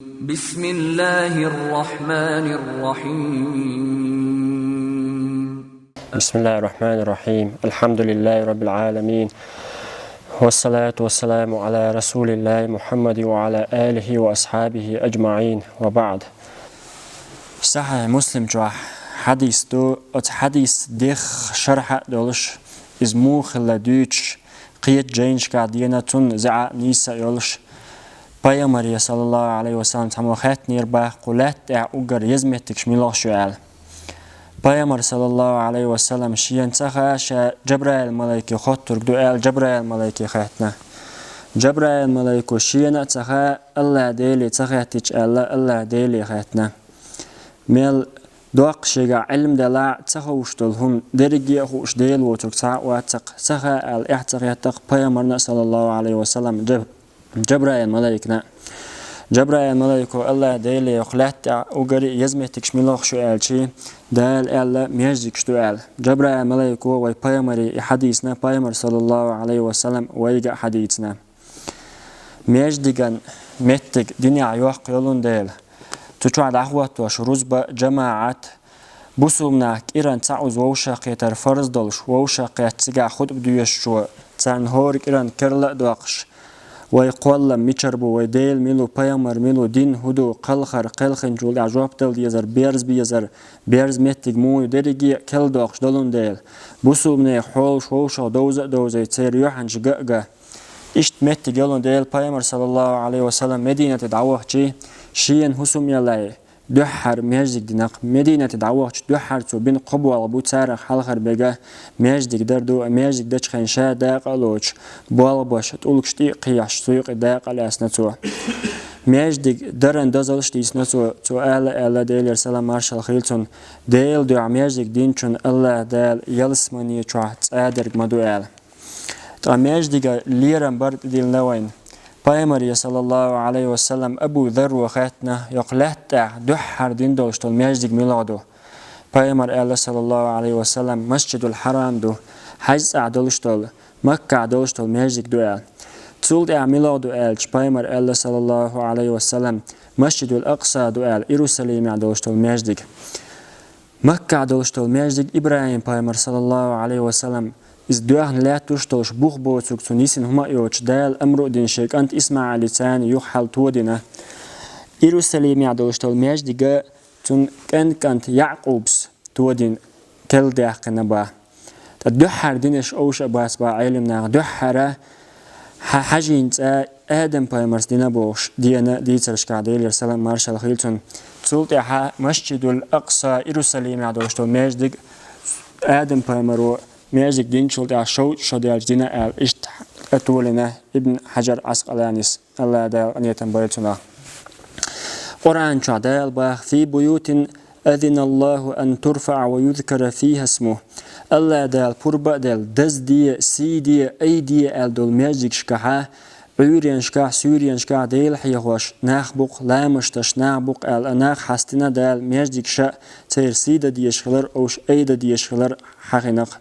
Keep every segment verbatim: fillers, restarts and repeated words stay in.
بسم الله الرحمن الرحيم. بسم الله الرحمن الرحيم. الحمد لله رب العالمين. والصلاة والسلام على رسول الله محمد وعلى آله وأصحابه أجمعين. وبعد. Сахьихь Муслим чохь хьадис ду, оцу хьадис дех шархьа а долуш, иза муха хилла дуьйцуш, кхечу жайнашкахь дена цунна зӀе а нийса а йолуш, Пайхамаре, саллаллаху Ӏалайхи ва саллам, цхьаммо хаьттинера боху, кху лаьтта тӀехь уггар еза меттигаш муьлха ю аьлла. Пайхамар, саллаллаху Ӏалайхи ва саллам, шена ца хаьа, ша Жабраил-малайке хоттург ду аьлла, Жабраил-малайке хаьттина. Жабраил-малайко шена а ца хаьа, АллахӀ Деле ца хаьттича аьлла, АллахӀ Деле хаьттина. Мел доккха шегахь Ӏилма делахь а, ца хууш долу хӀума дерриге а хууш Дела воцург цхьа а вац-кх, ца хаьа аьлла, эхь ца хеттакх Пайхамарна а, саллаллаху Ӏалайхи ва саллам, Жаб-, Жабраил-малайкана. Жабраил-малайко АллахӀ Деле кху лаьтта тӀехь уггаре а еза меттигаш муьлха ю аьлча, Дала аьлла, маьждигаш ду аьлла. Жабраил-малайко вай Пайхамаре и хьадийсина, Пайхамар, саллаллаху Ӏалайхи ва саллам, вайга а хьадийцина. Маьждиган меттиг динехь йоккха йолун дела, цу чохь дӀахӀоттош рузба, жамаӀат, бусулба нах кӀиран цхьаъ уза вовшахкхетар фарз долуш, вовшахкхетта цигахь хутба доьшучо, царна хӀора кӀиран керла а доккхуш, вай кхоллам мичара бу, вай Дела мила ву, Пайхамар мила ву, дин хӀун ду, кхалхар, кхелхинчул тӀаьхьа жоп дала дезар, берз безар, берз меттиг муха ю, дерриге а керла доккхуш долун дела, бусулба нехан хьолаш вовшах довза а довзий, церан юьхьанаш ган а ган. Иштта меттиг йолун дела, Пайхамар, саллаллаху Ӏалайхи ва саллам, Мединате дӀавахча, шена хӀусам яллай, дуьххьара маьждиг дина-кх. Мединате дӀавахча дуьххьара цо бина кхо болх бу, царах хьалхара берг маьждиг дар ду, маьждиг дечу хенахь ша дакъа а лоцуш, болх беш, тӀулгаш тӀе а кхехьаш, цу юкъе дакъа а лаьцна цо. Маьждиг даран дозаллаш а дийцина цо, цо ала а аьлла, Делера салам-маршалла хуьлда цунна, Делан дуьхьа маьждиг динчунна АллахӀ Дала ялсамани чохь цӀа дерг ма ду аьлла. Ткъа маьждиган лерам бара тӀедиллина вайна. Пайхамаре, саллаллаху Ӏалайхи ва саллам, Абу Зарро хаьттина, йоккха лаьтта тӀехь дуьххьара дина долуш долу маьждиг муьлха ду? Пайхамар аьлла, саллаллаху Ӏалайхи ва саллам, Масжидул Хьарам ду, хьаьжцӀахь долуш долу, Маккахь долуш долу маьждиг ду аьлла. Цул тӀаьхьа муьлха ду аьлча, Пайхамар аьлла, саллаллаху Ӏалайхи ва саллам, Масжидул Акъса ду аьлла, Иерусалимехь долуш долу маьждиг. Маккахь долуш долу маьждиг ИбрахӀим-пайхамар, саллаллаху Ӏалайхи ва саллам, иза доьхна лаьтташ долуш бух боцург, цунна йисина хӀума а йоцуш, Дала амру а дина, шен кӀант ИсмаӀилица юха хьал тодина. Иерусалимехь долуш долу маьждиг а цуьнан кӀант-кӀант Яъкъубас тодина, керла даьккхина боху. Ткъа дуьххьара динарш овш а бац боху Ӏелам наха, дуьххьара хьан хьажийна цӀа Адам-пайхамарс дина бохуш, дена дийцаршкахь, Делера салам-маршалла хуьлда цунна. Цул тӀаьхьа Масжидул Акъса, Иерусалимехь долуш долу маьждиг, Адам-пайхамаро маьждиг динчул тӀаьхьа шовзткъа шо даьлча дина аьлла, иштта тӀетолина Ибн Хьаджар Ӏаскъаланис, АллахӀ Дала къинхетам бойла цунах. Къуръан чохь Дала боху: «Фи буютин азина Аллаху ан турфаъа ва юзкара фиха исмуху». АллахӀ Дала пурба а делла, дазде, сийде, айде аьлла долу маьждигашкахьа, Ӏуьйренашкахь, суьйренашкахь Дела хьехош нах бу-кх, ламазаш деш нах бу-кх аьлла, нах хьастина Дала, маьждигаш а, церан сий дан дезаш хилар, овш айдан дезаш хилар хьахийна-кх.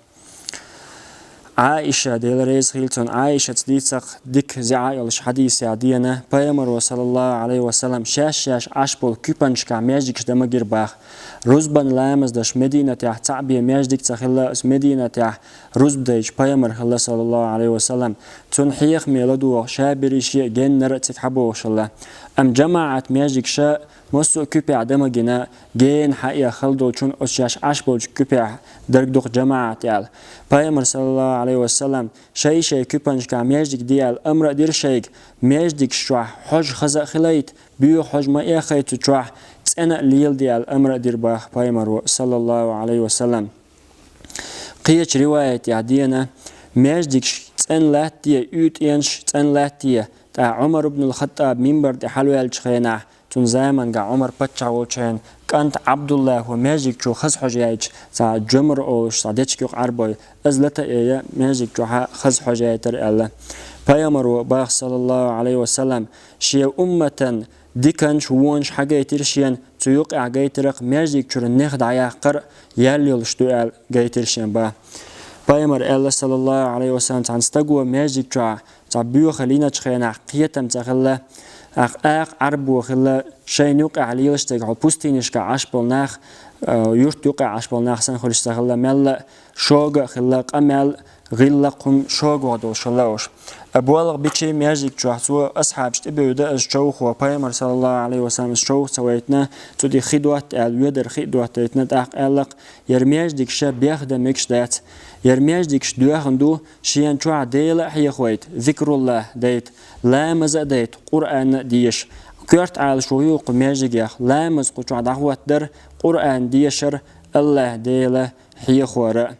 Ӏаиша, Дела реза хуьлда цунна, Ӏаишас дийцина-кх дика зӀе йолуш хьадисехь дена, Пайхамаро, саллаллаху Ӏалайхи ва саллам, шаьш-шаьш Ӏаш болу куьпанашкахь маьждигаш дан магийра боху. Рузбан ламаз деш Мединатехь цхьаъ бен маьждиг ца хилла, оцу Мединатехь рузба дайча Пайхамар хилла, саллаллаху Ӏалайхи ва саллам, цунна хьехаме ладогӀа ша берриш а, геннара а цига хьабогӀуш хилла. Амма жамаӀат маьждигаш а массо а куьпехь дан магийна, гена хьаэха хала долчун оцу шаьш Ӏаш болчу куьпехь дерг ду-кх жамаӀат аьлла. Пайхамар, саллаллаху Ӏалайхи ва саллам, шай-шай куьпанашкахь маьждиг де аьлла амра а дира шайга, маьждигаш чохь хьожа хаза а хилийта, боьха хьожа ма эхийта цу чохь, цӀена а леладе аьлла амра а дира боху Пайхамаро, саллаллаху Ӏалайхи ва саллам. Кхечу риваятехь дена, маьждигаш цӀена латтаде, уьйтӀенаш цӀена латтаде, тӀаккха Ӏумар ибн ал-Хаттаб минбар тӀе хьалаваьллачу хенахь, цуьнан заманахь Ӏумар паччахь волчу хенахь, кӀант Ӏабдуллахо маьждиг чу хаза хьожа яьлча, цхьа жамар олуш цхьа дечиг ю-кх Ӏарбойн, иза латаъе, маьждиг чохьа хаза хьожа яйтар аьлла. Пайхамаро боху, саллаллаху Ӏалайхи ва саллам, шен умматан диканаш, вонаш хьагайтира шена, цу юкъехь гайтира-кх маьждиг чуьра нех дӀаяккхар а, ял йолуш ду аьлла гайтира шена боху. Пайхамар аьлла, саллаллаху Ӏалайхи ва саллам, цхьана стага маьждиг чохь цхьа боьха линачу хенахь кхетам ца хилла, Акх-, акха Ӏарбо хилла, шайна юкъехь лелаш дерг хьо пустынешка Ӏаш болу нах, а, юрт юкъехь Ӏаш болу нах санна хуьлуш ца хилла, мелла а шога а хилла, къамел а, гӀиллакх а хӀума шога ваха долуш хилла уьш. А болх бича маьждиг чохь цо асхьабаш тӀебевда, аса човхо, пайхамар, саллаллаху Ӏалайхи ва саллам, аса човха ца вайтина, цу тӀе хи дотта аьлла, ведар хи доттайтина, тӀаккха аьллакх, яра маьждигаш бех дан мегаш дац. Яра маьждигаш доьхна ду, шена чохь Дела а хьехавайта, зикруллах дайта, ламаз а дайта, Къуръан а деша. Коьрта Ӏалашо ю кху маьждигех, ламаз кху чохь дӀахӀоттадар, Къуръан дешар, Аллах Дела хьехора.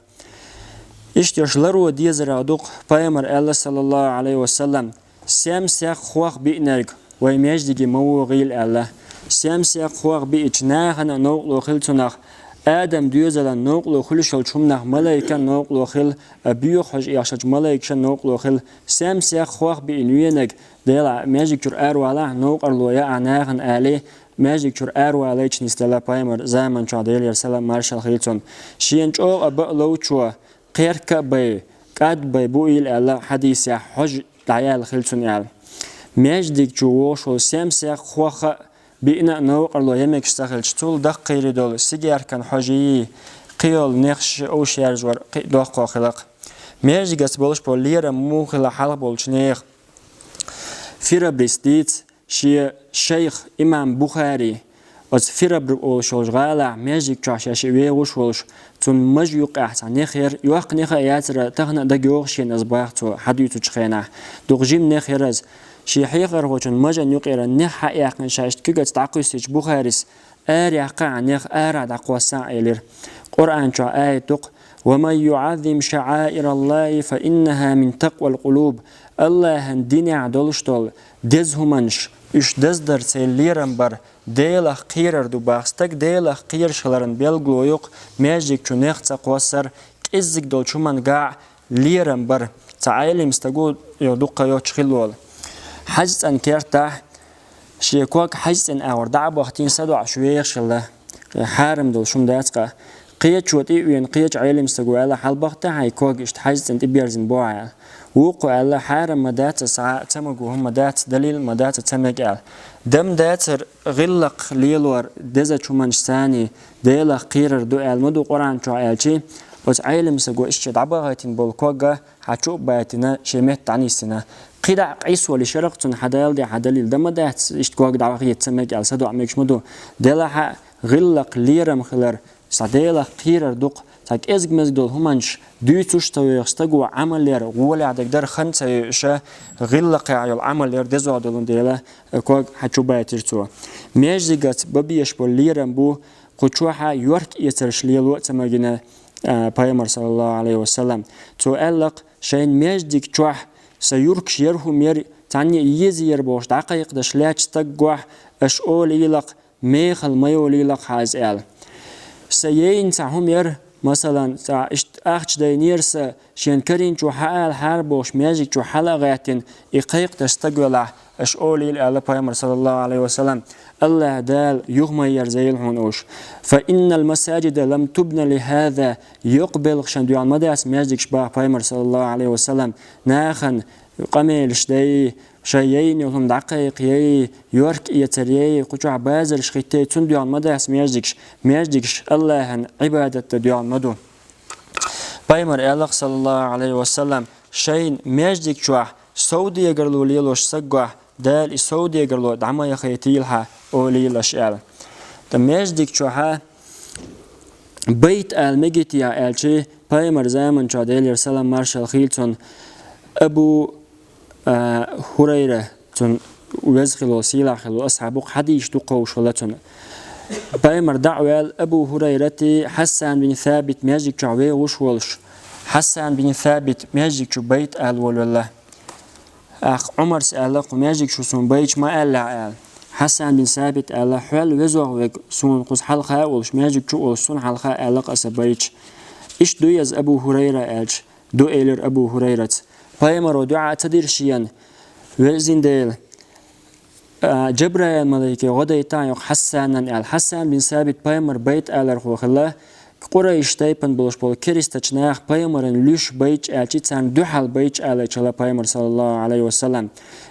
Иштта йош ларо дезарах ду-кх, пайхамар аьлла, саллаллаху Ӏалайхи ва саллам, сем-сех хох биънарг вай маьждиге ма вогӀийла аьлла. Сем-сех хох биъча нахана а новкъарло хила цунах, Адам доьзалан новкъарло хуьлуш йолчу хӀуманах малайкан новкъарло хила, а, боьха хьожа эшначу малайкашан новкъарло хила. Сем-сех хох биъна венаг, Дела, маьждиг чуьра аравалахь, новкъарло яа нахана алий, маьждиг чуьра аравалийча нисделла пайхамар заман чохь, Делера салам маршалла хила цунна. Шена чӀогӀа баа ловчо, кхерка а бай, кӀад бай буийла аьлла хьадисехь, хьожа дӀаяьлла хила цунна аьлла. Маьждиг чу вогӀуш волу сем-сех хох а биъна а новкъарло яа мегаш ца хилча, цул даккхийра долу сигаьркан хьожий, кхийолу нехаш овшъяржор кхин а доккхо хилакх. Маьждигаца болуш болу лерам муха хилла хьалха болчу нехан? Фирабрис дийца, шен шайх имам Бухари, оцу Фирабр олуш йолчу гӀалахь маьждиг чохь шаьш вегӀуш волуш, цунна мажа юккъехь цхьа нех яра, йоккха нех а яцара, тахана а дагайогӀу шена аса баха цо хьадуьйцучу хенахь. Дукха жима нех яра аса. Шен хьехархочун мажан юкъера нех хьаэккхина ша иштта куьгаца дӀакхуьссича Бухарис, ара яккха а нех, арахь дӀакхосса а элира. Къуръан чохь аят ду-кх: «Ва ман юӀаззим шаӀаираллахи фа иннаха мин такъвал къулуб». Аллахьан динехь долуш долу деза хӀуманаш, уьш даздар, церан лерам бар Делах кхерар ду баха. Стаг Делах кхераш хиларан билгало ю-кх маьждиг чу нех ца кхоссар, кӀеззиг долчу хӀуманга а лерам бар. Цхьа Ӏелим стаг ву, йо, дуккха йоцуш хилла волу. ХьаьжцӀан кертахь шен ког хьаьжцӀан агӀор дӀа а бахийтина, садоӀуш вехаш хилла. Хьарам долуш хӀума дац-кх. Кхечо тӀе а веана, кхечу Ӏелим стага аьлла: «Хьалабахийта хьайн ког, иштта хьаьжцӀан тӀеберзина бу хьан», аьлла. Вукхо аьлла: «Хьарам ма дац аса, цамаго хӀума ма дац, далил а ма дац, ца мега», аьлла. Дан дацара гӀиллакх лелор дезачу хӀуманаш санний, Делах кхерар ду аьлла ма ду Къуръан чохь аьлчи, оцу Ӏелим стага иштта дӀабахийтина болу ког хьа чу а байтина, шен метта дӀанисйина. КхидӀа а къийсавала йиш яра-кх цунна, хьан Дала де хьан далил, дан ма дац, иштта ког дӀавахийта ца мега аьлла, садоӀа мегаш ма ду. Делахь а гӀиллакх лерам хилар, цхьа Делах кхерар ду-кх, цхьа кӀезиг-мезиг долу хӀуманаш дуьйцуш ца вехаш стага Ӏамал яр, гӀолехь дагадара хан ца йойуша, гӀиллакхехь йолу Ӏамал яр дезох долун дела, ког хьа чу байтира цо. Маьждигаца бан безаш болу лерам бу, кху чохьа йорк эцарш лело а ца магийна, а, пайхамар, саллаллаху Ӏалайхи ва саллам. Цо аьлла-кх: «Шайн маьждиг чохь сан юркаш яра хӀума яра, цхьанне а еза яра бохуш дӀакхайкхадаш лаьттачу стаггахь аша олийла-кх, мехала ма йолийла-кх хьан иза», аьлла. Сан яйна цхьа хӀума яра, масалан, цхьа иштта ахча дайнера сан, шен карийначо хьаала хьара бохуш, маьждиг чу хьала а гӀаьттина, и кхайкхадаш стаг велахь, аша олийла аьлла пайхамар, саллаллаху Ӏалайхи ва саллам, Аллаха Дала юха ма ерзайла хьуна уьш. «Фа иннал масаджида лам тубна ли хаза», йоккха белхашна доьгӀна ма дац маьждигаш баха пайхамар, саллаллаху Ӏалайхи ва саллам, нахана къамелаш дай, шайн яйна йолу хӀума дӀакхайкхаяй, йорк эцаръяй, кху чохь базарш хӀиттаяй, цунна доьгӀна ма дац маьждигаш. Маьждигаш Аллахьан Ӏибадат дан доьгӀна ма ду. Пайхамар аьлла-кх, саллаллаху Ӏалайхи ва саллам, шайна маьждиг чохь совдегарло лелош стаггахь, Дала и совдегарло дӀа ма яхийтийла хьан, олийла аша аьлла. Ткъа маьждиг чохьа байт ала мегий те аьлчи, пайхамар заман чохь, Делера салам маршалла хийла цунна, Абу а, Хурайра, цунна веза хилла, сийлахь хилла асхьаб ву-кх, хьадисаш дукха ховшалла цунна. Пайхамар дӀа а ваьлла, Абу Хурайрати Хьассан бин Сабит маьждиг чохь вегӀуш волуш, Хьассан бин Сабит маьждиг чу байт ала волавелла. Акх Ӏумарс аьлла: «Кху маьждиг чу суна байт ма алалахь», аьлла. Хьассан бин Сабит аьлла: «Хьол везох верг суна кхуза хьалха а волуш, маьждиг чу а волуш, суна хьалха а алалахь аса байт». Иштта дуй иза Абу Хурайра аьлча, ду, элира Абу Хурайрас. Пайхамаро дуӀа ца дира шена: «Везан Дела, а, Джабраил-малайке гӀо дайтахьа йоккха Хьассанан», аьлла. Хьассан бин Сабит пайхамар байт алархо хилла, Къурайш тайпан болуш болу керистачу наха пайхамаран луьйш байташ аьлча, царна дуьхьал байташ алийча хилла пайхамар, саллаллаху Ӏалайхи ва саллам.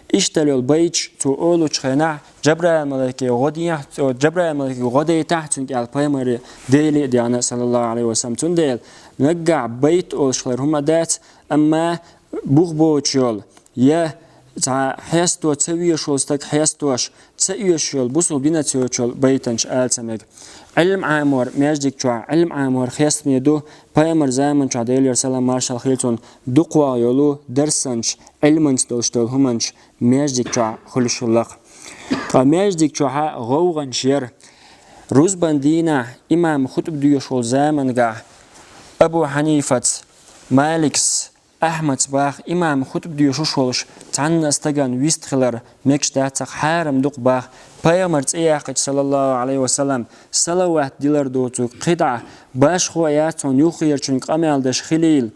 Иштта йолу байташ цо олучу хенахь, Жабраил-малайке гӀо дехьа, цо Жабраил-малайке гӀо дайтахь, цуьнга аьлла пайхамаре Деле а дехна, саллаллаху Ӏалайхи ва саллам. Цундела наггахь байт олуш хилар хӀума дац, амма бух боцуш йолу, я цхьа хьесто ца везаш волу стаг хьестош, ца оьшуш йолу, бусулба динца йоцуш йолу байтанаш ала ца мега. Ӏилма Ӏамор маьждиг чохь, Ӏилма Ӏамор хестаме ду, пайхамар заман чохь, Делера салам маршалла хуьлда цунна, дукхох йолу дарсанаш, Ӏилманца долуш долу хӀуманаш маьждиг чохь хуьлуш хилла-кх. Ткъа маьждиг чохь гӀовгӀанаш яра. Рузбан дийнахь имам хутба доьшуш волу замангахь Абу Хьанифас, Маликс, Ахьмадс баха, имам хутба доьшуш волуш цхьанна а стагана вист хилар мегаш дац-кх, хьарам ду-кх баха. Пайхамар цӀе яьккхича, саллаллаху Ӏалайхи ва саллам, салават дилар доцург кхидӀа, башхо а яц хьуна юххерачуьнга къамел деш хилийла,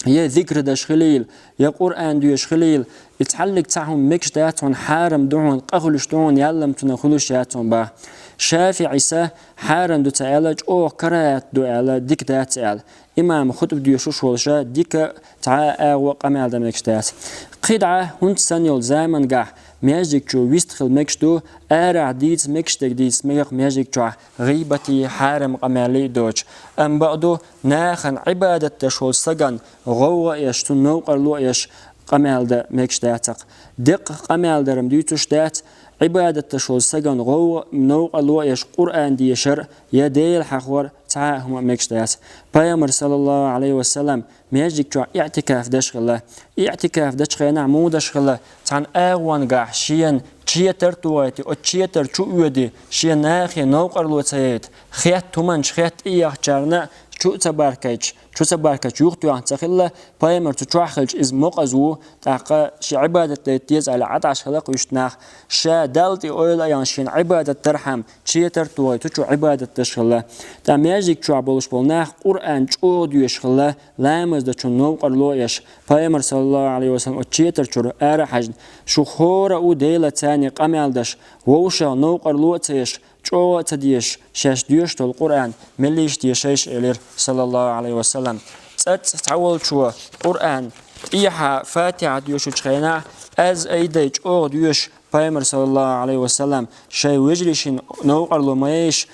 я зикр деш хилийла, я Къуръан доьшуш хилийла, и цхьаллиг цхьа хӀума мегаш дац хьуна, хьарам ду хьуна, къа хуьлуш ду хьуна, яллам цунах хуьлуш яц хьуна баха. ШафиӀис хьарам ду ца аьлла, чӀогӀа карахӀат ду аьлла, дика дац аьлла. Имам хутба доьшуш волуша дика цхьа а агӀо къамел дан мегаш дац. КхидӀа хӀунда санна йолу замангахь маьждиг чу вист хила мегаш ду, арахь дийца мегаш дерг дийца мега-кх маьждиг чохь, гӀийбатий, хьарам къамелий доцуш. Амма бакъду, нахана Ӏибадат деш волу стагана гӀовгӀа а еш, цунна новкъарло а еш, къамел дан мегаш дац-кх. Деккъа къамел даран дуьйцуш дац, Ӏибадат деш волу стагана гӀовгӀа, новкъарло а еш, Къуръан дешар я Дела хьахор, цхьа а хӀума мегаш дац. Пайхамар, саллаллаху Ӏалайхи ва саллам, маьждиг чохь иӀтикаф деш хилла. ИӀтикаф дечу хенахь муха деш хилла? Цхьана агӀонгахь шена четар а тухийти, оцу четар чу оьди, шен нахе новкъарло ца яйта, хетта хӀуманаш хетта тӀеэхначарна чу а ца баркайташ, чу ца баркайташ юхатоьхна ца хилла, пайхамар цу чохь хилча иза мукъаза ву, тӀаккха шен Ӏибадат дайта деза аьлла, Ӏаташ хилла-кх уьш нах. Ша Далла тӀе ойла а яхна, шена Ӏибадат дархьама четар а тухийти, цу чу Ӏибадат деш хилла. ТӀаккха маьждиг чохь болуш болу нах Къуръан чӀогӀа доьшуш хилла, ламаз дечунна новкъарло а еш. Пайхамар, саллаллаху Ӏалайхи ва саллам, оцу четар чуьра ара а хьаьжна, шух хӀора а ву Делаца къамел деш, вовшах новкъарло а ца еш, чӀогӀа а ца дешаш, шаьш доьшуш долу Къуръан меллиша дешайша, элира, саллаллаху Ӏалайхи ва саллам. ЦӀаццӀа цхьаволчо Къуръан тӀехьа Фатихьа доьшучу хенахь, аз айдай чӀогӀа доьшуш, пайхамар, саллаллаху Ӏалайхи ва саллам, шайн вежарий шина новкъарло ма еш,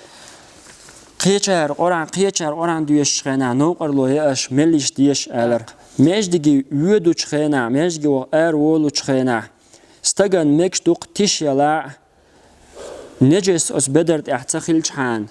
кхечара Къуръан, кхечара Къуръан доьшучу хенахь новкъарло яаш, меллиша деша, алара. Маьждиге воьдучу хенахь, маьждиге ваха ара волучу хенахь, стагана мегаш ду-кх тиша ялахь, нежас оцу бедар тӀехь ца хилчхьана,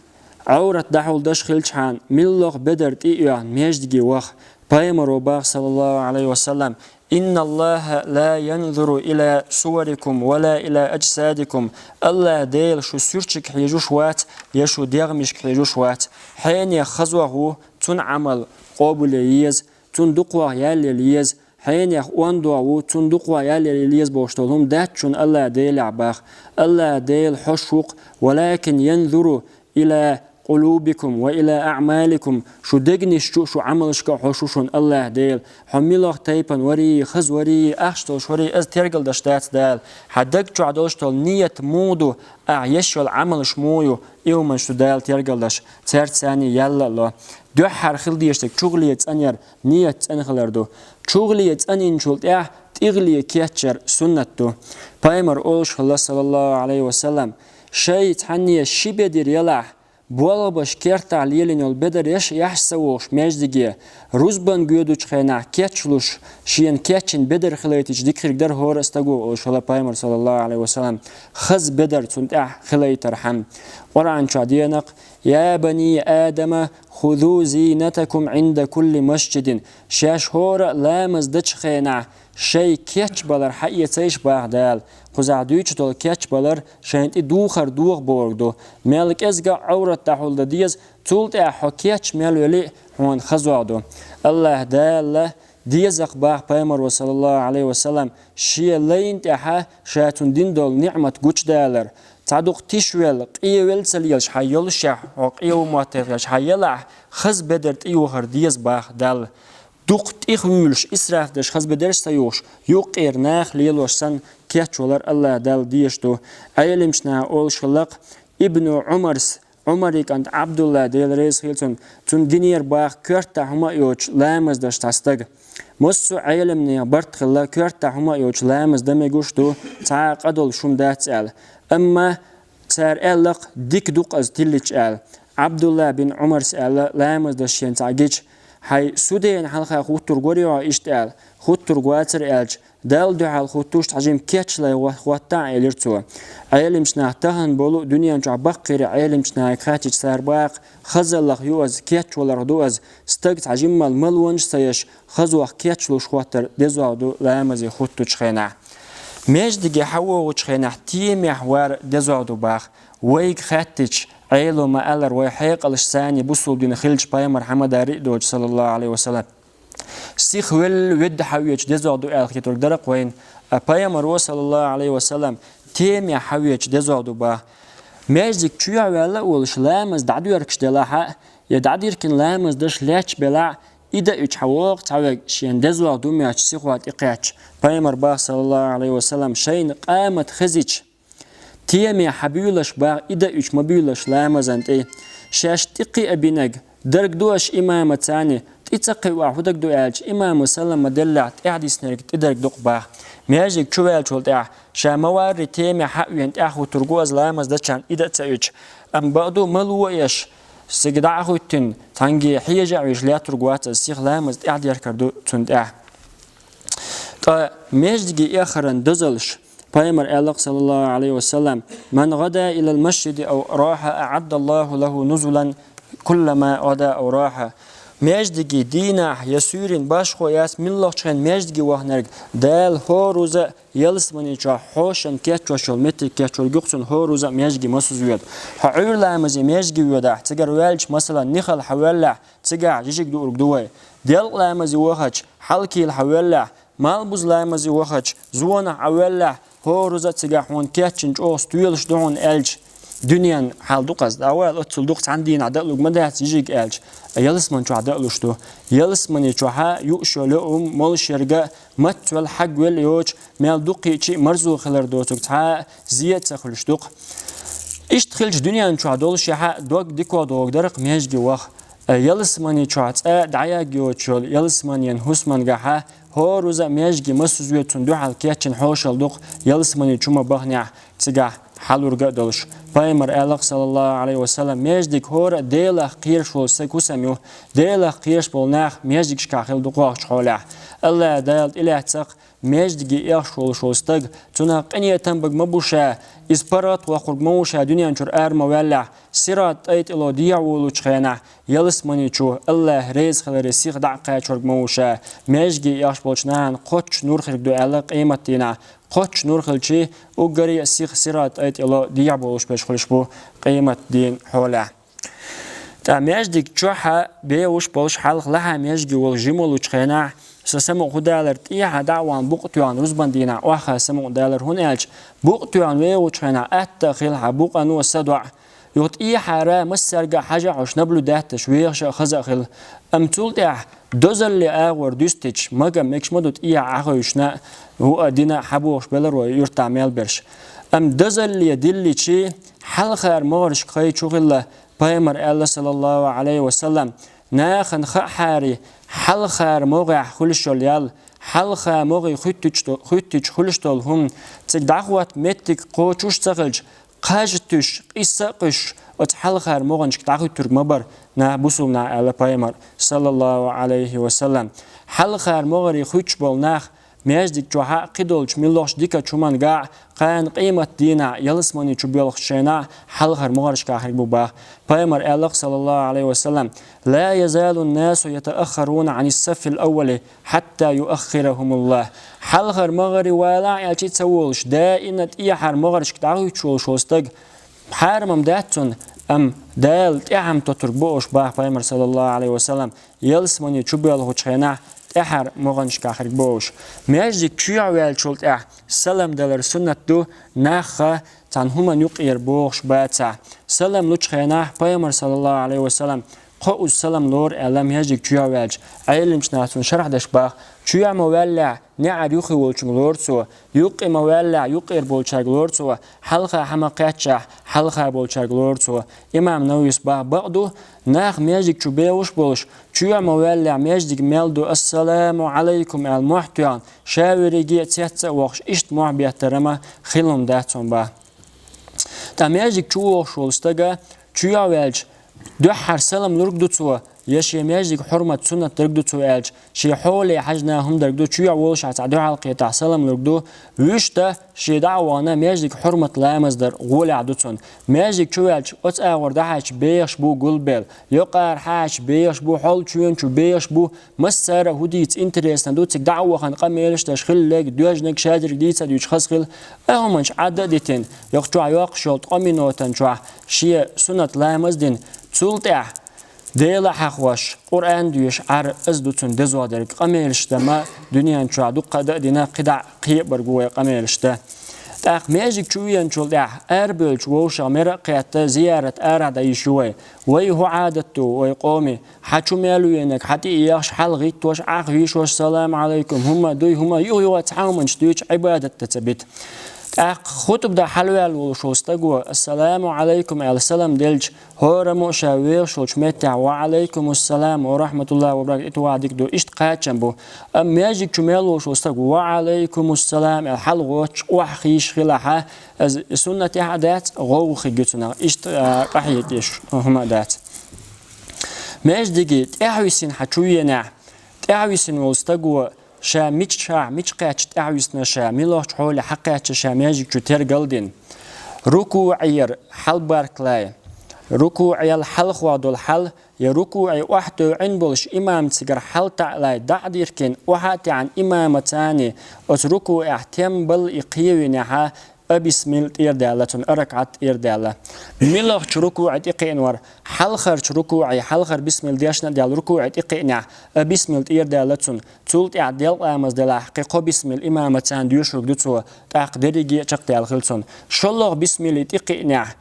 Ӏоврат дӀахьулдеш хилчхьана, милла-кх бедар тӀе а оьхна, маьждиге ваха. Пайхамаро баха, саллаллаху Ӏалайхи ва саллам: «Инна Аллаха ла янзуру ила суварикум ва ла ила аджсадикум». Аллаха Дела шу суьрташка хьежуш вац, я шу дегӀмашка хьежуш вац. Хьенех хазох ву, цуьнан Ӏамал къобалъе еза, цуьнан дукхох ял яла еза, хьенех ондох ву, цуьнан дукхох ял яла еза бохуш долу хӀума дац шуна Аллаха Делехь баха. Аллаха Дела хьош ву-кх, «Валакин янзуру ила къулубикум ва ила аъмаликум». Шу дегнаш чу а, шу Ӏамалшка а хьош ву шуна Аллаха Дела. Хьо милох тайпана варий, хаза варий, ахча долуш варий, иза тергалдеш дац Дала. Хьан даг чохь долуш долу ният муха ду, ахь еш йолу Ӏамалш муха ю, и хӀуманаш ду Дала тергалдеш, цаьрца царний ял а ло. Дуьххьара хила дезаш дерг чугӀале цӀанъяр, ният цӀена хилар ду. ЧугӀале цӀанъинчул тӀаьхьа тӀигӀале кечъяр суннат ду. Пайхамар олуш хилла, саллаллаху Ӏалайхи ва саллам: «Шайн цхьанне ши бедар ялахь, болх беш кертахь лелийна йолу бедар еш, яхьаш ца вогӀуш маьждиге, рузбан гоьдучу хенахь кечлуш, шена кечйина бедар хилийтича дика хирг дара хӀора а стаго», олуш хилла пайхамар, саллаллаху Ӏалайхи ва саллам. Хаза бедар цунна тӀехь хилийтархьама. Къуръан чохь денакъ: «Я бани Адама, хузу зинатакум Ӏинда кулли масджидин». Шаьш хӀора а ламаз дечу хенахь шайн кечбалар хьаэцайша баха Дала. Кхузахь дуьйцуш долу кечбалар шайна тӀе духар доха бохург ду. Мел кӀезиг а Ӏоврат дӀахьулдан деза, цул тӀаьхьа хьо кеч мел вели а хьуна хазох ду. Аллаха Дала деза-кх баха пайхамаро, саллаллаху Ӏалайхи ва саллам, шен лайна тӀехь ша цунна дина долу ниӀмат гучудалар. Цхьа дукха тиша велла, къе велла ца лелаш хьан йолушехь, хьо къе ву моттийталаш хьан ялахь, хаза бедар тӀеюхар деза баха Далла. Дукха тӀехвуьйлуш, исраф деш хаза бедарш ца юхуш, юккъера наха лелош санна кечвалар Аллаха Далла дезаш ду. Ӏелимчу наха олуш хилла-кх, Ибну Ӏумарс Ӏумара кӀант Ӏабдулла, Дела реза хилва цунна, цунна гинера баха коьрта хӀума а йоцуш ламаз деш цхьа стаг. Массо а Ӏеламнехан барт хилла, коьрта хӀума а йоцуш ламаз дан мегаш ду, цхьа а къа долуш хӀума дац аьлла. Амма цара аьлла-кх, дика ду-кх иза тиллича аьлла. Ӏабдулла бин Ӏумарс аьлла, ламаз деш шена цхьаъ гича: «Хьайн судена хьалха хуттург варий хьо иштта?» аьлла. «Хуттург вацара», аьлча, «Далла дуьхьал хуттуш, цхьа жимма кечлай хӀоттахьа», элира цо. Ӏеламчу наха тахана болу дуьнен чохь баккхийра Ӏеламчу нахе хаьттича, цара баха, хазаллах ю иза, кечваларх ду иза, стаг цхьа жиммал малонаш а ца еш, хазох кечлуш хӀоттар дезох ду ламазе хуттучу хенахь. Междиге хьавогӀучу хенахь темехь вар дезох ду баха. Вайга хаьттича, Ӏело ма-аллара, вай хьекъалш санна бусулба дин хилча, пайхамар хьамадари а доцуш, саллаллаху Ӏалайхи ва саллам. Сиха велла, ведда хьавеча дезох ду аьлла хетарг дара-кх вайна. А пайхамаро, саллаллаху Ӏалайхи ва саллам, темехь хьавеча дезох ду баха. Междиг чу а ваьлла а волуш, ламаз дӀадоьркаш делахь а, я дӀадиркина ламаз даш лаьтташ белахь а, и даийтича хьавогӀу цхьаверг шена дезох ду моьттуш сихо тӀекхаьчча. Пайхамар баха, саллаллаху Ӏалайхи ва саллам, шайна къамат хезича, Теме хьан буьйлаш баха, и даийтича ма буьйлаш ламазан тӀе. Шаьш тӀе кхиа бинарг, дерг ду аша имамаца, тӀе ца кхиавахь хӀун дерг ду аьлча, имамо салам ма-деллехь, тӀаьхьа диснарг тӀедерг ду-кх баха. Маьждиг чу ваьллачул тӀаьхьа, ша ма-варри теме хьа а веана, тӀаьхьа хӀуттур гу иза ламаз дечарна и дан а ца оьцуш. Амма бакъду, мала ву а еш, цига дӀа а хӀуьттина, цхьаьнгге хьежа а веш лаьттург вац иза, сиха ламаз тӀаьхьа деркар ду цунна тӀехь. Ткъа маьждиге эххаран дозаллаш, пайхамар аьлла-кх, саллаллаху Ӏалайхи ва саллам: «Ман гӀада илал масжиди ав раха, аӀаддаллаху лаху нузулан куллама гӀада ав раха». Маьждиге дийнахь я суьйрина башхо яц муьлххачу хенахь маьждиге вахнарг, Дала хӀораза ялсамани чохь хьошалгӀа кечвеш йолу меттиг кечвар ю-кх цунна, хӀораза а маьждиге масаза воьду. Хьо Ӏуьйра ламазе маьждиге воьдахь, цигара ваьлча, масалан, нихал хьан воьллехь, цигахь жижиг дуург ду вай. Делкъа ламазе вахача, хьалкийла хьан воьллехь, малбуза ламазе вахача, зонах Ӏа воьллехь, хӀораза а цигахь хьуна кечйина чӀогӀа стоьлаш ду хьуна аьлча, дуьненан хьал ду-кх иза, дӀавала оццул дукха цхьана дийнахь дан а лур ма дац жижиг аьлча, ялсамани чохь дан а луш ду. Ялсамани чохь юуш йолу йоӀ-м молуш ерг а, мацвелла, хьагвелла йоцуш, мел дукха йича а марзо хилар доцург цхьа а зе а ца хуьлуш ду-кх. Иштта хилча, дуьнен чохь долушехь а дог дика догӀу дара-кх маьждиге ваха. Э, ялсамани чохь цкъа а дӀаяьгга йоцуш йолу ялсаманин хӀусамангахь хӀораза а маьждиге масаза воьду, цунна дуьхьал кечйина хьошалгӀа ду-кх, ялсамани чу ма баханехь, цигахь хьалург а долуш. Пайхамар аьлла-кх, саллаллаху Ӏалайхи ва саллам: «Маьждиг хӀора а Делах кхераш волу стеган хӀусам ю. Делах кхераш болу нах маьждигашкахь хила ду кху вахчу хьолехь». АллахӀ Дала тӀелаьцна-кх: «Маьждиге эхаш волуш волу стаг, цунах къинхетам бага ма бу ша, иза паргӀат воккхург ма ву ша дуьнен чуьра ара ма ваьллехь, Сират тӀай тӀело дехьаволучу хенахь, ялсамани чу АллахӀ реза хиларе сиха дӀа а кхачорг ма ву ша, маьждиге эхаш болчу нахана кхоччуш нур хирг ду», аьлла, къематдийнахь кхоччуш нур хилча, уггаре а сиха Сират тӀай тӀело дехьаболуш берш хуьлуш бу къематдийнан хьолехь. Ткъа маьждиг чохь бехаш болуш, хьалха лахьа маьждиге волуш жима волчу хенахь, сан самукъа хӀун далар, тӀехьа дӀа а вахана букъ а тоьхна рузбан дийнахь охьахаа самукъа далар, хӀунда аьлча букъ а тоьхна вехачу хенахь атта а хила хьан букъано а садоӀу. Юха тӀехьара массаьрга а хьажа а хьожуш, наблюдать деш, вехаш а, хаза а хила. Амма цул тӀаьхьа дозалле агӀор дуьстича, мага мегаш ма ду тӀехьа Ӏахевшина а, ву а дина а хьан бохуш белар вай юьртахь мел берш. Амма дозалле диллича, хьалхара могӀаршка хай чу хилла, пайхамар аьлла, саллаллаху Ӏалайхи ва саллам: «Нахана хаахьара, хьалхара могӀехь хуьлуш йолу ял, хьалха могӀе хуьттича до-, хуьттича хуьлуш долу хӀума, цига дӀахӀотта меттиг кхочуш а ца хилча, кхаж а туьсуш, къийса а кхуьссуш, оцу хьалхара могӀанашка дӀахуьттург ма бара нах, бусулба нах», аьлла пайхамар, саллаллаху Ӏалайхи ва саллам. Хьалхара могӀаре хуьттуш болу нах маьждиг чохь а, кхидолчу муьлххачу дикачу хӀуманга а, кхана къематдийнахь ялсамани чу боьлхучу хенахь а хьалхара могӀаршкахь хирг бу баха. Пайхамар аьлла-кх, саллаллаху Ӏалайхи ва саллам: «Ла язалу ннасу ятааххаруна Ӏанис-саффил аввали хьатта юаххирахумуллах». Хьалхара могӀаре валахь аьлча а ца волуш, даима тӀехьара могӀаршка дӀахуьттуш волуш волу стаг, хьарам-м дац цунна, амма Дала тӀаьхьа-м тотург бу уьш баха пайхамар, саллаллаху Ӏалайхи ва саллам, ялсамани чу боьлхучу хенахь тӀаьхьара могӀанашкахь хирг бу уьш. Маьждиг чу а ваьллачул тӀаьхьа салам далар суннат ду, нах цхьана хӀуманна юкъера богӀуш бацахь. Салам лучу хенахь пайхамар, саллаллаху Ӏалайхи ва саллам, кхоъ салам лору аьлла, маьждиг чу ваьлча, Ӏелимчу наха цунна шархь деш баха, чу ма ваьллехь, неӀар юххе волчуьнга лору цо, юккъе ма ваьллехь, юккъера болчаьрга лору цо, хьалха хьа ма кхаьччехь, хьалха болчаьрга лору цо. Имам Нававис баха, бакъ ду, нах маьждиг чу бехаш болуш, чу ма ваьллехь, маьждиг мел ду, «Ассаламу Ӏалайкум» аьлла, мохь тоьхна, ша верриге а цец а вахаш, иштта мохь беттар ма хила хӀума дац хьуна баха. Ткъа маьждиг чу вогӀуш волу стага чу ваьлча, дуьххьара салам лург ду цо, я шен маьждиг хьурмат суннат дерг ду цо аьлча, шен хьоле хьаьжна хӀума дерг ду, чу волушехь цхьа дуьхьал кхетахь салам лург ду, вуьшта шен дӀа а вахана маьждиг хьурмат ламаз дар гӀолехь ду цунна. Маьждиг чу ваьлча, оцу агӀор дӀахьаьжча бехаш бу гулбелла, йокъара хьаьжча бехаш бу, хьол чоьнчу бехаш бу, массара а хӀун дийца интересна ду, цига дӀа а вахана къамелаш деш хила лерг, доьжниг шадерг дийца а дуьйцуш хаза хила, а хӀуманаш Ӏадда а дитина, йоккха чохь йоккхуш йолу ткъа минотан чохь шен суннат ламаз дина, цул тӀаьхьа Дела хьахош, Къуръан доьшуш Ӏар, иза ду цунна дезо дерг, къамелаш дан ма дуьнен чохь дуккха а дан а дина, кхидӀа а кхебарг ву вай къамелаш дан. ТӀаккха маьждиг чу веанчул тӀаьхьа арабевлча вовшах мера а кхетта, зиярат арахь дан йиш ю вай. Вай хӀун Ӏадат ду, вай къоме? Хьан чу мел веанарг хьан тӀе а ехаш, хьал гӀиттош, Ӏахвийшош, «Салам Ӏалайкум», хӀумма дуй, хӀумма юха-юха цхьа хӀуманаш дуьйцуш, Ӏибадат дан ца бита. ТӀаккха хутба дан хьалаваьлла волуш волу стаго, «Ассаламу Ӏалайкум» аьлла салам делча, хӀораммо а ша вехаш волчу меттехь, «Ва Ӏалайкумуссалам ва рахьматуллахӀи ва баракатухӀ», и тӀе вахь дика ду, иштта кхачам бу. Амма маьждиг чу мел волуш волу стаг, «Ва Ӏалайкумуссалам» аьлла хьалагӀоттуш, охьахийша хилахь, иза суннатехь а дац, гӀовгӀа хиг ю цунах, иштта, а, къахьега дезаш хӀума а дац. Маьждиге тӀаьхьависина хьан чу веанехь, тӀаьхьависина волу стаго ша мичахь, мича кхаьчча тӀаьхьависина ша, муьлхачу хьоле хьакхаьчча ша маьждиг чу тергал дина. РукуӀера хьалабаркалла, рукуӀел хьалхо долу хьал, я рукуӀе охьатевжина болуш имам цигара хьалатаӀалла, дӀа а диркина, охьа а таьӀна имамаца, оцу рукуӀехь тем балла и кхевинехь, а бисмилла тӀера даьлла цунна, а ракаӀат тӀера даьлла. Муьлхачу рукуӀе тӀекхиъна вара, хьалхарчу рукуӀе, хьалхара бисмилла дешна а даьлла, рукуӀе тӀекхиънехь, а бисмилла тӀера даьлла цунна. Цул тӀаьхьа делкъа ламаз делахь, кхин кхо бисмилла имамаца доьшург ду цо, тӀаккха дерриге а чекхдаьлла хила цунна. ШолгӀа бисмилла тӀекхиънехь,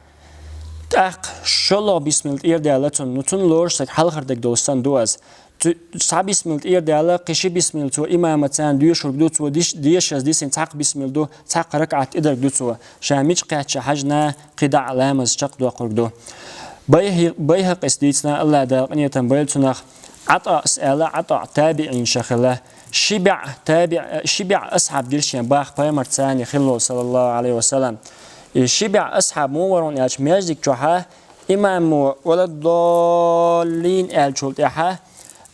тӀаккха шолгӀа бисмилла тӀера даьлла цунна, ну, цунна лоруш стаг хьалхара дерг долуш санна ду иза. Цу-, цхьа бисмилла тӀера даьлла, кхин ши бисмилла цо имамаца доьшург ду, цо диш-, дешаза дисина цхьаккха бисмилла ду, цхьаккха ракаӀат тӀедерг ду цо, ша мича кхаьчча хьаьжна, кхидӀа а ламаз чекхдоккхург ду. БайхӀи-, БайхӀакъис дийцина, АллахӀ Дала къинхетам бойла цунах, ӀатӀаъс аьлла, ӀатӀаъ табиӀинех хилла. ШибӀ табиӀ-, ШибӀ асхьаб гира шен баха пайхамарца хилла, саллаллахӀу Ӏалайхи ва саллам. И ШибӀ асхьаб муха вара аьлча, маьждиг чохь имамо «Валаддоллин» аьллачул тӀаьхьа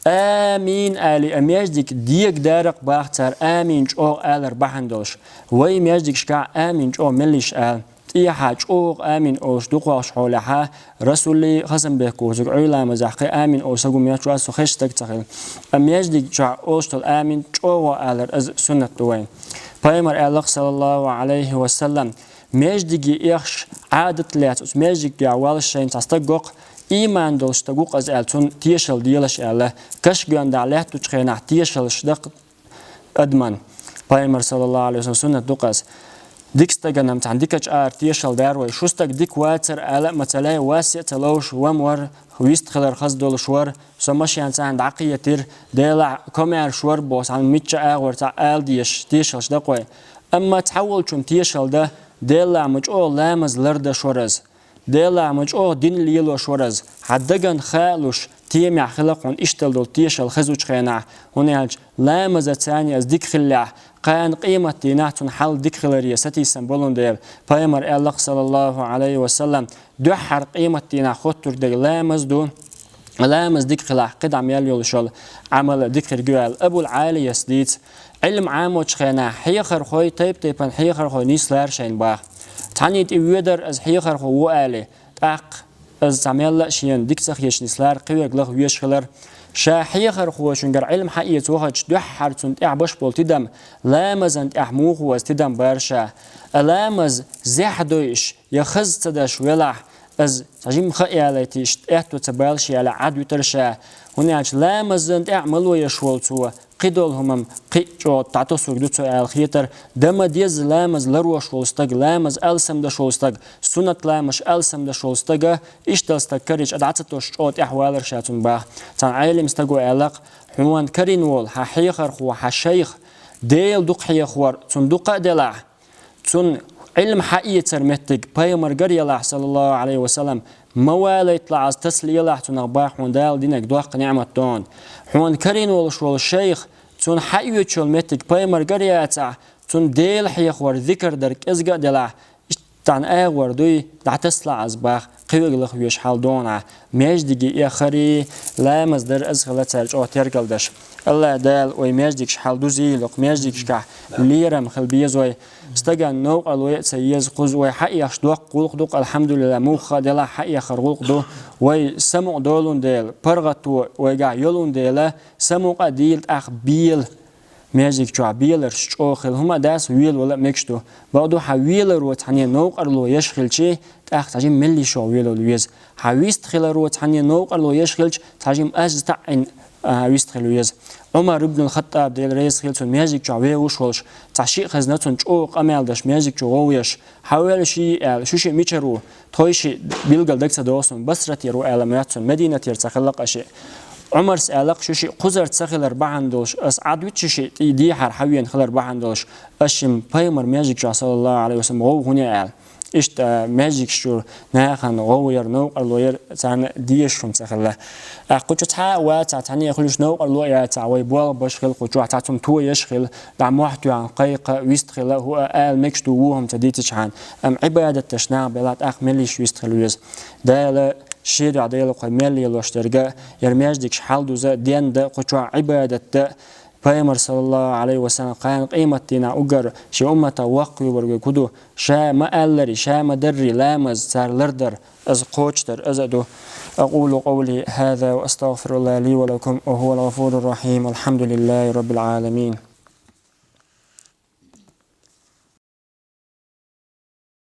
«Амин» али, а маьждиг дега даракъ баха цара «Амин» чӀогӀа алар бахьана долуш. Вай маьждигашкахь «Амин» чӀогӀа меллиш ала. ТӀехьа чӀогӀа «Амин» олуш дукхахуш хьолехь, Расулли Хасанбеков цуьнга Ӏуьйра ламазехь кхин «Амин» олуш сагу метташ вац, со хезаш стаг ца хилла. А маьждиг чохь олуш долу «Амин» чӀогӀа алар, иза суннат ду вайн. Пайхамар аьлла-кх, саллаллахӀу Ӏалайхи ва саллам, маьждиге эхаш Ӏадат лаьцна, оцу маьждиг тӀехь валлаш шайна цхьа стаг го-кх, ийман долуш стаг ву-кх иза аьлла, цунна тешалла делаш аьлла, каш гоьнна дахь лаьттачу хенахь тешаллаш даккха адаман. Пайхамар, саллаллахӀу Ӏалайхи ва саллам, суннат ду-кх иза. Дика стагана-м цхьана дикачу агӀор тешалла дара вай. Шу стаг дика вацара ала а ма ца лай, вас а ца ловш, ван вара, вист хилар хаза долуш вара, со машен цхьана дӀакхетира, делахь комаьрша вара боху, цхьана мичча агӀор цхьа ала дезаш, тешаллаш даккха вай. Амма цхьа волчунна тешалла дан, делахь ма чӀогӀа ламаз лардеш вара иза. Делахь ма чӀогӀа дин лелош вара иза, хьан дагана хаалуш, темехь хила-кх хьуна иштта долу тешалла хезачу хенахь, хӀунда аьлча ламазаца иза дика хиллехь, кхана къематдийнахь цунна хьал дика хиларе сатийсам болун дела, пайхамар аьлла-кх, саллаллахӀу Ӏалайхи ва саллам, дуьххьара къематдийнахь хоттург дерг ламаз ду, ламаз дика хилахь, кхидӀа мел йолуш йолу Ӏамал дика хирг ю аьлла. Абул Ӏалияс дийца, Ӏилма Ӏамочу хенахь хьехархой, тайп-тайпана хьехархой нислара шайна баха. Цхьанна тӀе воьдура иза хьехархо ву али, тӀаккха иза цхьа мелла а шена дика ца хеташ нислара, кхин верг лаха везаш хилара. Ша хьехархочуьнгара Ӏилма хьаэца вахча дуьххьара цунна тӀехь беш болу тидам, ламазан тӀехь муха ву иза тидам бара ша. Ламаз зехьа дойуш, я хаза ца деш велахь, иза цхьа жимма ха а ялийта, иштта аьтто ца балаш ялахь, Ӏад витара ша. ХӀунда аьлча ламазан тӀехь мало еш волу цо, кхыдолу хӀумам кхин а чӀогӀа дӀатосург ду цо аьлла хетар, дан ма дезза ламаз ларош волу стаг, ламаз алсам деш волу стаг, суннат ламазаш алсам деш волу стага, иштта стаг карийча дӀа ца тосуш чӀогӀа тӀаьхьавалар ша цунна баха. Цхьана Ӏелам стаго аьлла-кх: «Хьуна карийна волу хьан хьехархо, хьан шайх, Дела дукха хьехавар цунна дукха а делахь, цунна Ӏилма хьаэцар меттиг пайхамар гар елахь, саллаллаху Ӏалайхи ва саллам, ма валайталахь, аз тасалелахь цунах баха, хьуна Дала динарг доккха ниӀмат ду хьуна. Хьуна карийна волуш волу шайх, цунна хьаоьцуш йолу меттиг пайхамар гар яцахь, цунна Дела хьехавар, зикар дар кӀезга а делахь, иштта цхьана агӀор дуй, дӀатасалахь аз баха, кхин верг лаха везаш хьал ду хьуна». Маьждиге эхарий, ламаз дар, аз хила цара чӀогӀа тергал деш. АллахӀ Дала вай маьждигаш хьал дузийла, кху маьждигашкахь лерам хила беза вай. Стагана новкъарло а ца еза кхуза, вай хьаэхаш доккха гӀуллакх ду-кх, алхьамдулиллахӀ, муха а делахь хьаэхар гӀуллакх ду. Вай самукъа долун дела, паргӀато вайгахь йолун дела, самукъа а дийла, тӀаккха бела. Маьждиг чохь беларш чӀогӀа хила хӀума а дац, велавала а мегаш ду. Бакъду, хьан веларо цхьанне новкъарло еш хилчи, тӀаккха цхьа жимма меллиша велавала веза. Хьан вистхиларо цхьанне новкъарло еш хилча, цхьа жимма аз таӀийна, а, вистхила веза. Ӏумар ибн ал-Хаттаб, Дела реза хила цунна, маьждиг чохь вевуш волуш, цхьа шиъ хезна цунна чӀогӀа къамел деш, маьждиг чу гӀовгӀа еш. Хьан велла шиъ аьлла, шу шиъ мичара ву? Тхойшиъ билггал дага ца догӀу суна, Басратера ву аьлла моьтту суна, Мединатера ца хилла-кх аш шиъ. Ӏумарс аьлла-кх, шу шиъ кхузара ца хилар бахьана долуш, ас Ӏад вичча шиъ тӀе дехьара хьан вена хилар бахьана долуш, аш шимма пайхамар маьждиг чохь, саллаллаху Ӏалайхи ва саллам, гӀовгӀа хӀунда аьлла. Иштта, а, маьждигаш чуьра нахана гӀовгӀа яр, новкъарло яр, царна дезаш хӀума ца хилла. Ахь кху чу цхьа а вацахь, цхьанне а хуьлуш новкъарло а яцахь, вай болх беш хила кху чохь, цхьа цунна тоеш хила, дӀа мохь тоьхна кхайкха, вистхила, хӀу а ала мегаш ду, вон хӀума ца дийцичхьана. Амма Ӏибадат деш нах белахь, тӀаккха меллиша вистхила веза. Дала шен дуьхьа дойла кху мел лелош дерг а, яр маьждигаш хьал дуза а, ден дан а, кху чохь Ӏибадат дан а. Пайхамар, саллаллаху Ӏалайхи ва саллам, кхана къематдийнахь уггар шен умматах воккхаве верг хӀу ду? Ша ма аллари, ша ма дарри ламаз цара лардар, аз кхочушдар, аз а ду. أقول قولي هذا وأستغفر الله لي ولكم وهو الغفور الرحيم. الحمد لله رب العالمين.